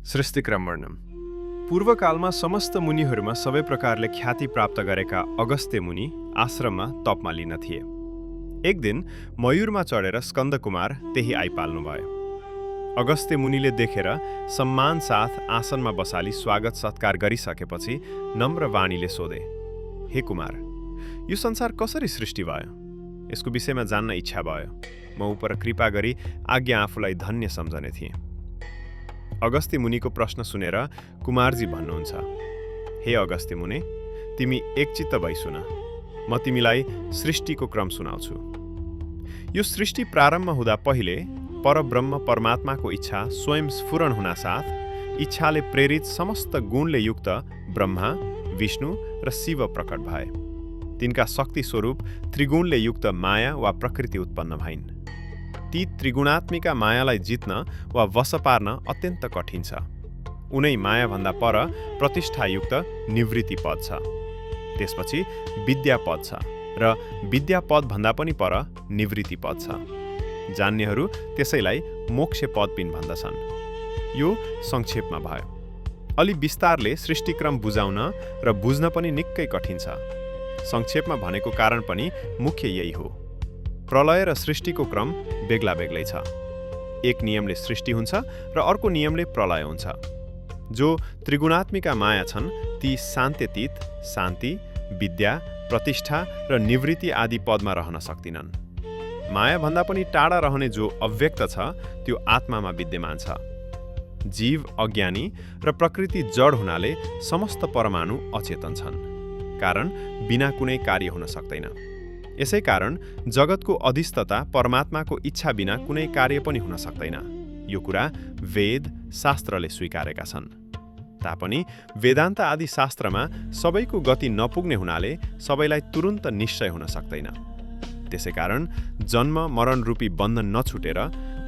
सृष्टिक्रम वर्णन। पूर्वकालमा समस्त मुनिहरूमा सबै प्रकारले ख्याति प्राप्त गरेका अगस्त्य मुनि आश्रममा तपमा लिन थिए। एक दिन मयूरमा चढेर स्कन्दकुमार त्यही आइपाल्नुभयो। अगस्त्य मुनिले देखेर सम्मान साथ आसनमा बसाली स्वागत सत्कार गरिसकेपछि नम्र वाणीले सोधे, हे कुमार, यो संसार कसरी सृष्टि भयो? यसको विषयमा जान्न इच्छा भयो। म उपर कृपा गरी आज्ञा आफूलाई धन्य सम्झने थिएँ। अगस्त्य मुनिको प्रश्न सुनेर कुमारजी भन्नुहुन्छ, हे अगस्त्य मुने, तिमी एकचित्त भई सुन। म तिमीलाई सृष्टिको क्रम सुनाउँछु। यो सृष्टि प्रारम्भ हुँदा पहिले परब्रह्म परमात्माको इच्छा स्वयं स्फुरण हुनासाथ इच्छाले प्रेरित समस्त गुणले युक्त ब्रह्मा, विष्णु र शिव प्रकट भए। तिनका शक्ति स्वरूप त्रिगुणले युक्त माया वा प्रकृति उत्पन्न भइन्। ती त्रिगुणात्मिका मायालाई जित्न वा वश पार्न अत्यन्त कठिन छ। उनै मायाभन्दा पर प्रतिष्ठायुक्त निवृत्ति पद छ। त्यसपछि विद्या पद छ र विद्या पदभन्दा पनि पर निवृत्ति पद छ। जान्नेहरू त्यसैलाई मोक्ष पद पनि भन्दछन्। यो संक्षेपमा भयो। अलि विस्तारले सृष्टिक्रम बुझाउन र बुझ्न पनि निकै कठिन छ। संक्षेपमा भनेको कारण पनि मुख्य यही हो। प्रलय र सृष्टिको क्रम बेग्ला बेग्लै छ। एक नियमले सृष्टि हुन्छ र अर्को नियमले प्रलय हुन्छ। जो त्रिगुणात्मिका माया छन् ती शान्त्यतीत, शान्ति, विद्या, प्रतिष्ठा र निवृत्ति आदि पदमा रहन सक्दिनन्। मायाभन्दा पनि टाढा रहने जो अव्यक्त छ त्यो आत्मामा विद्यमान छ। जीव अज्ञानी र प्रकृति जड हुनाले समस्त परमाणु अचेतन छन्, कारण बिना कुनै कार्य हुन सक्दैन। यसै कारण जगतको अधिष्ठता परमात्माको इच्छा बिना कुनै कार्य पनि हुन सक्दैन। यो कुरा वेद शास्त्रले स्वीकारेका छन्। तापनि वेदान्त आदि शास्त्रमा सबैको गति नपुग्ने हुनाले सबैलाई तुरुन्त निश्चय हुन सक्दैन। त्यसै कारण जन्म मरण रूपी बन्धन नछुटेर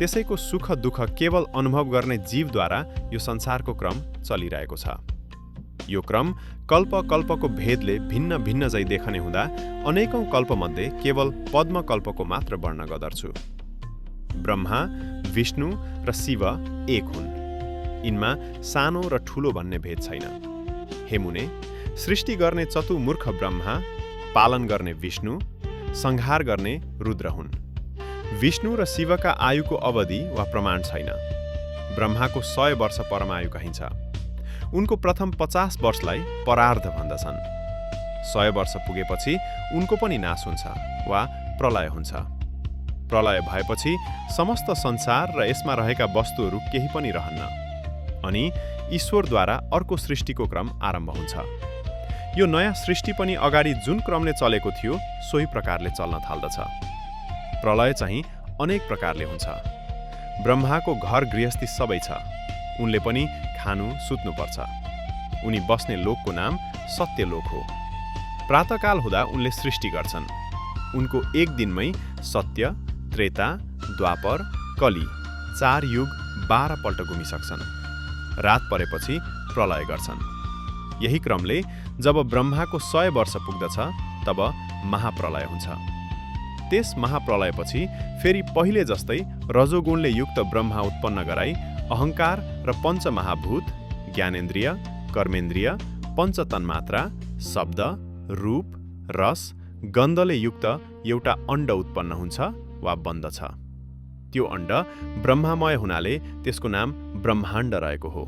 त्यसैको सुख दुःख केवल अनुभव गर्ने जीवद्वारा यो संसारको क्रम चलिरहेको छ। यो क्रम कल्प कल्पको भेदले भिन्न भिन्न झै देखने हुँदा अनेकौं कल्पमध्ये केवल पद्म कल्पको मात्र वर्ण गर्दछु। ब्रह्मा, विष्णु र शिव एक हुन्। यिनमा सानो र ठूलो भन्ने भेद छैन। हे मुने, सृष्टि गर्ने चतुर्मुख ब्रह्मा, पालन गर्ने विष्णु, संहार गर्ने रुद्र हुन्। विष्णु र शिवका आयुको अवधि वा प्रमाण छैन। ब्रह्माको 100 वर्ष परमायु कहिन्छ। उनको प्रथम 50 वर्षलाई परार्ध भन्दछन्। 100 वर्ष पुगेपछि उनको पनि नाश हुन्छ वा प्रलय हुन्छ। प्रलय भएपछि समस्त संसार र यसमा रहेका वस्तुहरू केही पनि रहन्न। अनि ईश्वरद्वारा अर्को सृष्टिको क्रम आरम्भ हुन्छ। यो नयाँ सृष्टि पनि अगाडि जुन क्रमले चलेको थियो सोही प्रकारले चल्न थाल्दछ। प्रलय चाहिँ अनेक प्रकारले हुन्छ। ब्रह्माको घर गृहस्थी सबै छ। उनले पनि खानु सुत्नुपर्छ। उनी बस्ने लोकको नाम सत्यलोक हो। प्रातःकाल हुँदा उनले सृष्टि गर्छन्। उनको एक दिनमै सत्य, त्रेता, द्वापर, कली 4 युग 12 पल्ट घुमिसक्छन्। रात परेपछि प्रलय गर्छन्। यही क्रमले जब ब्रह्माको 100 वर्ष पुग्दछ तब महाप्रलय हुन्छ। त्यस महाप्रलयपछि फेरि पहिले जस्तै रजोगुणले युक्त ब्रह्मा उत्पन्न गराई अहङ्कार र पञ्चमहाभूत, ज्ञानेन्द्रिय, कर्मेन्द्रिय, पञ्चतन्मात्रा, शब्द, रूप, रस, गन्धले युक्त एउटा अण्ड उत्पन्न हुन्छ वा बन्दछ। त्यो अण्ड ब्रह्मामय हुनाले त्यसको नाम ब्रह्माण्ड रहेको हो।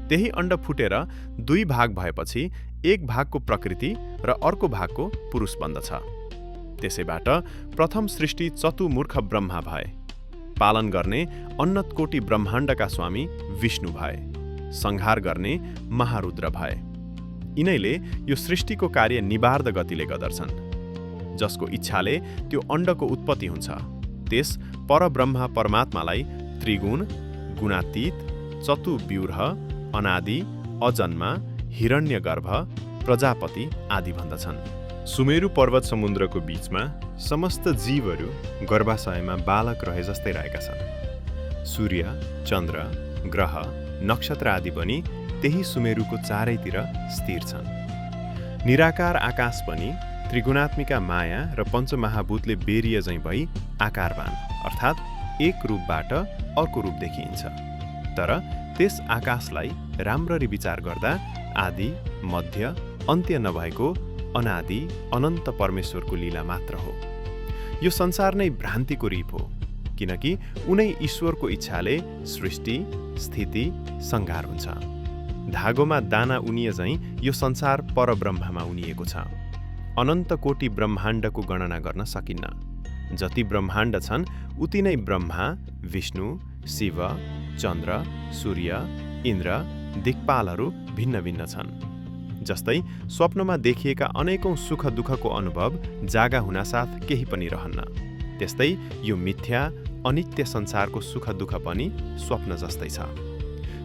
त्यही अण्ड फुटेर 2 भाग भएपछि एक भागको प्रकृति र अर्को भागको पुरुष बन्दछ। त्यसैबाट प्रथम सृष्टि चतुर्मुख ब्रह्मा भए। पालन गर्ने अनन्त कोटि ब्रह्माण्डका स्वामी विष्णु भए। संहार गर्ने महारुद्र भए। यिनैले यो सृष्टिको कार्य निबार्ध गतिले गर्दछन्। जसको इच्छाले त्यो अण्डको उत्पत्ति हुन्छ त्यस परब्रह्मा परमात्मालाई त्रिगुण, गुणातीत, चतुर्व्यूह, अनादि, अजन्मा, हिरण्यगर्भ, प्रजापति आदि भन्दछन्। सुमेरु पर्वत समुद्रको बीचमा समस्त जीवहरू गर्भाशयमा बालक रहे जस्तै रहेका छन्। सूर्य, चन्द्र, ग्रह, नक्षत्र आदि पनि त्यही सुमेरुको चारैतिर स्थिर छन्। निराकार आकाश पनि त्रिगुणात्मिका माया र पञ्चमहाभूतले बेरिय झैँ भई आकारवान अर्थात् एक रूपबाट अर्को रूप देखिन्छ। तर त्यस आकाशलाई राम्ररी विचार गर्दा आदि, मध्य, अन्त्य नभएको अनादि अनन्त परमेश्वरको लीला मात्र हो। यो संसार नै भ्रान्तिको रिप हो, किनकि उनै ईश्वरको इच्छाले सृष्टि, स्थिति, संहार हुन्छ। धागोमा दाना उनिए झैँ यो संसार परब्रह्ममा उनिएको छ। अनन्त कोटि ब्रह्माण्डको गणना गर्न सकिन्न। जति ब्रह्माण्ड छन् उति नै ब्रह्मा, विष्णु, शिव, चन्द्र, सूर्य, इन्द्र, दिक्पालहरू भिन्न भिन्न छन्। जस्तै स्वप्नमा देखिएका अनेकौं सुख दुःखको अनुभव जागा हुनासाथ केही पनि रहन्न, त्यस्तै यो मिथ्या अनित्य संसारको सुख दुःख पनि स्वप्न जस्तै छ।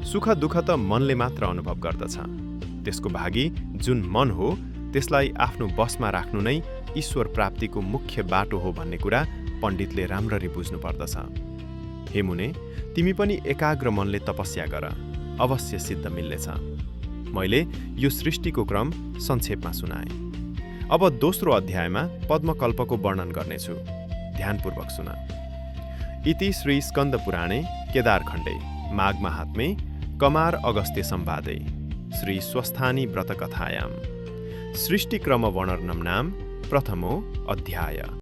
सुख दुःख त मनले मात्र अनुभव गर्दछ। त्यसको भागी जुन मन हो त्यसलाई आफ्नो बसमा राख्नु नै ईश्वर प्राप्तिको मुख्य बाटो हो भन्ने कुरा पण्डितले राम्ररी बुझ्नु पर्दछ। हे मुने, तिमी पनि एकाग्र मनले तपस्या गर, अवश्य सिद्ध मिल्नेछ। मैले यो सृष्टिको क्रम संक्षेपमा सुनाएँ। अब दोस्रो अध्यायमा पद्मकल्पको वर्णन गर्नेछु। ध्यानपूर्वक सुन। इति श्री स्कन्द पुराणे केदारखण्डे माघ माहात्म्ये कमार अगस्त्य संवादे श्री स्वस्थानी व्रतकथायां सृष्टिक्रम वर्णनं नाम प्रथमो अध्याय।